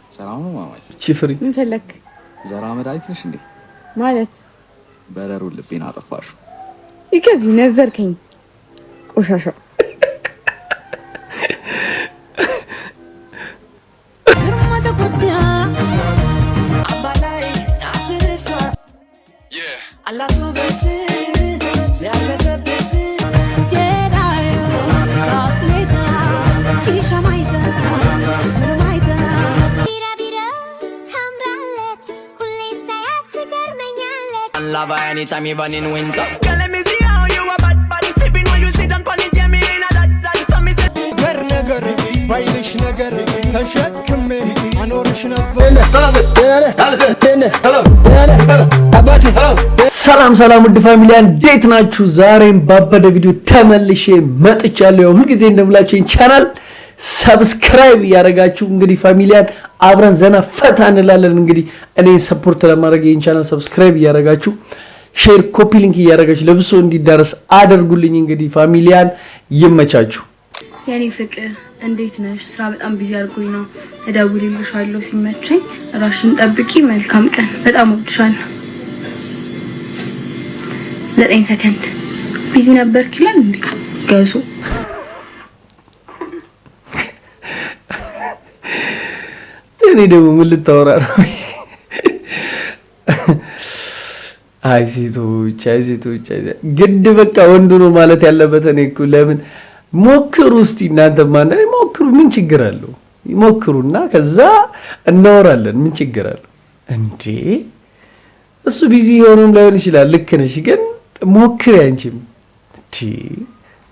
ሰላም ነው ማማዬ። ቺፍሪ። ምን ፈለክ? ዘራ መድኃኒት ነሽ እንዴ? ማለት? በረሩ ልቤን አጠፋሽው። ይከዚህ ነዘርከኝ ቆሻሻ። Lava anytime, even in winter. Girl, let me see how you a bad bad. Sipping when you sit down pon it, yeah, me in a that that. So me say. ነገር ነገር ባይልሽ ነገር ተሸክሜ አኖርሽ ነበር። ሰላም ሰላም፣ ውድ family እንዴት ናችሁ? ዛሬም ባበደ ቪዲዮ ተመልሼ መጥቻለሁ። ያው ሁልጊዜ እንደምላችሁ channel subscribe እያደረጋችሁ እንግዲህ family ያን አብረን ዘና ፈታ እንላለን። እንግዲህ እኔን support ለማድረግ ይህን channel subscribe እያደረጋችሁ፣ share፣ copy link እያደረጋችሁ ለብዙ ሰው እንዲዳረስ አድርጉልኝ። እንግዲህ family ያን ይመቻችሁ። የኔ ፍቅር እንዴት ነሽ? ስራ በጣም busy አድርጎኝ ነው። እደውልልሻለሁ ሲመቸኝ። ራስሽን ጠብቂ። መልካም ቀን። በጣም እወድሻለሁ። 9 ሰከንድ። Busy ነበርክ ይላል እንዴ ገሱ። እኔ ደግሞ ምን ልታወራ ነው? አይ ሴቶች፣ አይ ሴቶች፣ ግድ በቃ ወንዱ ነው ማለት ያለበት። እኔ እኮ ለምን ሞክሩ እስቲ እናንተ ማን ሞክሩ፣ ምን ችግር አለው? ሞክሩና ከዛ እናወራለን። ምን ችግር አለው እንዴ? እሱ busy ሆኖም ላይሆን ይችላል። ልክ ነሽ፣ ግን ሞክሪ አንቺም።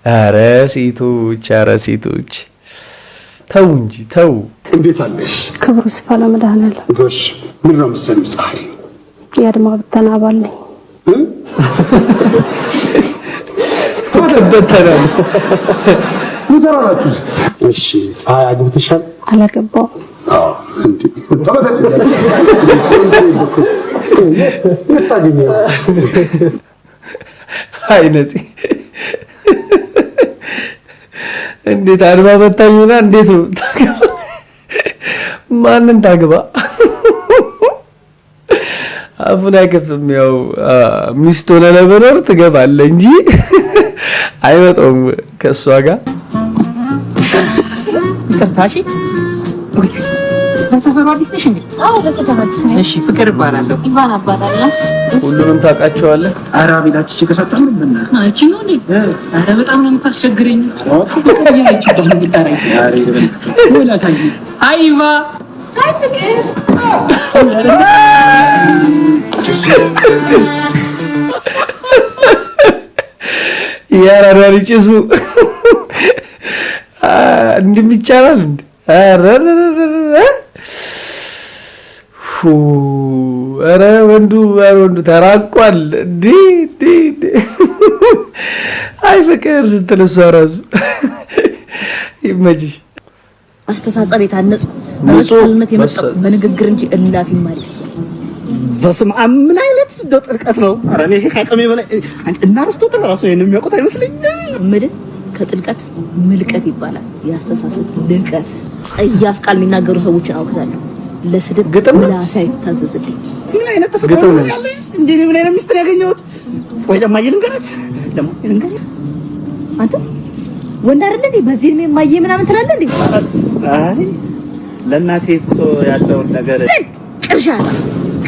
ኧረ ሴቶች፣ ኧረ ሴቶች ተው እንጂ ተው። እንዴት አለሽ? ክብሩ ይስፋ ለመድኃኔዓለም። ጎሽ፣ ምን ነው የምትሰሪው? ፀሐይ። የአድማ ብተና አባል ነኝ። ተበተናል። ምን ሰራላችሁ? እሺ ፀሐይ፣ አግብተሻል? አላገባውም። አዎ እንዴ፣ የት ታገኘዋለሽ? አይ ነፂ፣ እንዴት አድማ በታኝና እንዴት ነው፣ ማንን ታግባ? አፉን አይከፍትም። ያው ሚስት ሆነ ለመኖር ትገባለህ እንጂ አይመጣውም ከእሷ ጋር። ይቅርታ፣ እሺ። ለሰፈሩ አዲስ ነሽ እንዴ? አዎ፣ ለሰፈሩ አዲስ ነኝ። እሺ፣ ፍቅር እባላለሁ። ኢቫን እባላለሁ። ሁሉንም ታውቃቸዋለህ? ኧረ አቤላችሁ ችግር ምን እቺ ነው እንዴ? ኧረ በጣም ነው የምታስቸግረኝ። ፍቅር እያለች ነው የምታረኝ። ወይ ላሳይህ። Hi ኢቫ። Hi ፍቅር። ያራዳ ጭሱ እንዲህም ይቻላል እንዴ? ኧረ ወንዱ፣ ኧረ ወንዱ ተራቋል። እንዲህ እንዲህ አይ ፍቅር ስትል እሷ ራሱ ይመችሽ። አስተሳሰብ የታነጽኩ በመሰልነት የመጠቁ በንግግር እንጂ እላፊ ማለት ሰው። በስመ አብ፣ ምን አይነት እንደው ጥልቀት ነው! ኧረ እኔ ከአቅሜ በላይ እና አርስቶትል ራሱ ይሄን የሚያውቁት አይመስለኝም። ምድር ከጥልቀት ምልቀት ይባላል። የአስተሳሰብ ልቀት። ጸያፍ ቃል የሚናገሩ ሰዎችን አውግዛለሁ። ለስድብ ምላሴ አይታዘዝልኝ። ምን አይነት ተፈጥሮ ነው ያለሽ? እንዴ፣ ምን አይነት ሚስት ነው ያገኘሁት? ወይ ለማየ ልንገራት፣ ለማየ ልንገራት። አንተ ወንድ አይደል እንዴ? በዚህ እድሜ ማየ ምናምን ትላለህ እንዴ? አይ ለእናቴ እኮ ያለውን ነገር። ቅርሻታ፣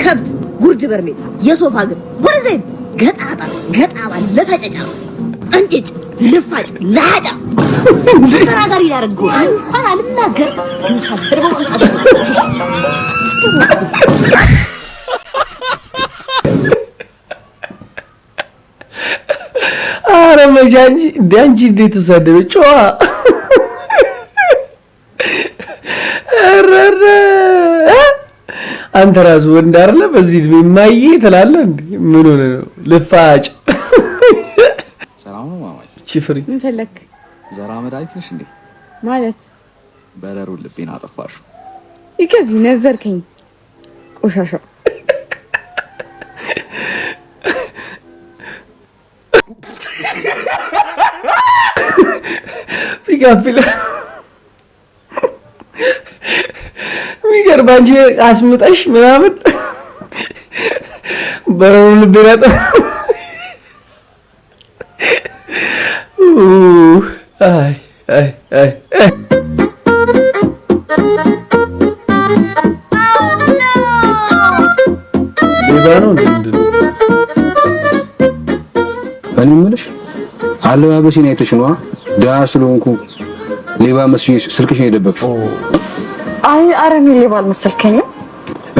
ከብት፣ ጉርድ፣ በርሜል፣ የሶፋ ግን ወደዚህ ገጣጣ ገጣባ፣ ለፈጨጫ፣ እንጭጭ፣ ልፋጭ፣ ለሃጫ ተናጋሪ ያደርገው እንኳን አልናገር ግን ሳልሰድበው መውጣት። ኧረ መቼ አንቺ እንደ አንቺ እንዴት ተሳደበ ጨዋ። ኧረ አንተ ራሱ ወንድ አይደለ በዚህ እድሜ ማዬ ትላለህ እንዴ? ምን ሆነ ነው ልፋጭ? ሰላም ነው ማማዬ። ቺፍሪ። ምን ፈለክ? ዘራ መድኃኒት ነሽ እንዴ? ማለት? በረሩ ልቤን አጠፋሽው። ይከዚህ ነዘርከኝ ቆሻሻ። ፒካፕ ይላል። ነገር በአንቺ አስምጠሽ ምናምን በረሮ ልቤን አይ አይ አይ አይ። ሌባ ነው እንዴ? ምንድን ነው? እኔ የምልሽ አለባበሴን አይተሽ ነዋ። ድሀ ስለሆንኩ ሌባ መስዬ ስልክሽን የደበቅሽው። አይ ኧረ እኔ ሌባ አልመሰልከኝም።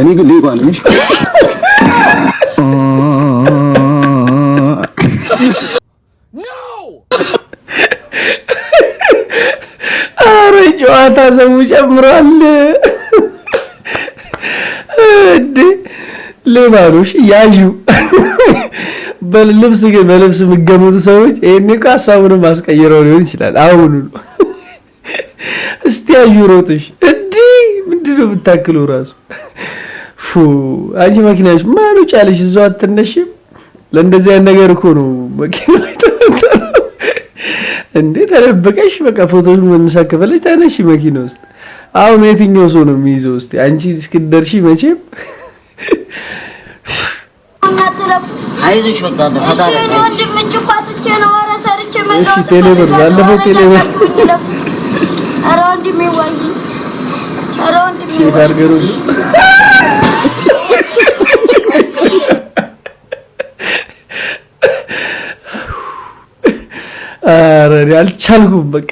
እኔ ግን ሌባ ነኝ። አረ ጨዋታ ሰው ጨምሯል እንዴ! ሌባ ነው። እሺ ያዡ። በልብስ ግን በልብስ የሚገመቱ ሰዎች ይሄን እኮ ሀሳቡንም አስቀይረው ሊሆን ይችላል። አሁኑ ነው። እስቲ ያዡ ሮጥሽ። እንዲህ ምንድን ነው የምታክለው ራሱ? ፉ አንቺ መኪናሽ ማኑ ጫለሽ እዛው አትነሽም። ለእንደዚህ አይነት ነገር እኮ ነው መኪና የተፈጠረው። እንዴ ተደብቀሽ በቃ ፎቶ መነሳት ከፈለግሽ ተነሺ መኪና ውስጥ። አሁን የትኛው ሰው ነው የሚይዘው? እስቲ አንቺ እስክትደርሺ መቼም አይዞሽ በቃ እሺ የኔ ወንድም እጅ እኮ አጥቼ ነው። ኧረ ሰርቼ እሺ መለወጥ ቴሌብር እፈልጋለሁ። ባለፈው ኧረ ቴሌብር እያላችሁኝ እለፉ። ኧረ ወንድሜ ወይ፣ ኧረ ወንድሜ check ወይ። አድርገው ነው። ኧረ እኔ አልቻልኩም። በቃ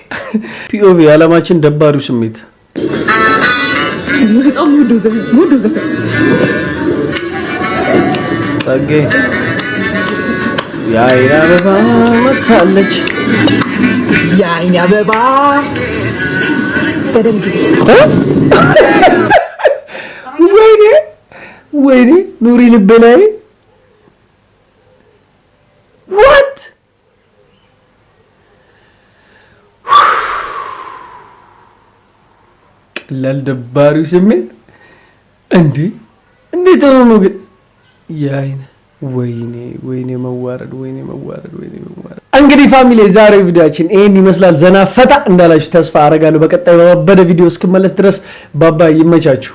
POV የዓለማችን ደባሪው ስሜት። በጣም የምወደው ዘፈን የምወደው ዘፈን። ጸጌ የአይን አበባ መታለች። የአይን አበባ ገደል ግቢ። ወይኔ ወይኔ ኑሪ ልቤ ላይ what? ቀላል ደባሪው ስሜት እንዴ! እንዴት ሆኖ ነው ግን የአይን ወይኔ ወይኔ መዋረድ ወይኔ መዋረድ ወይኔ መዋረድ። እንግዲህ family የዛሬው ቪዲዮአችን ይሄን ይመስላል። ዘና ፈታ እንዳላችሁ ተስፋ አረጋለሁ። በቀጣይ በባበደ ቪዲዮ እስክመለስ ድረስ bye bye፣ ይመቻችሁ።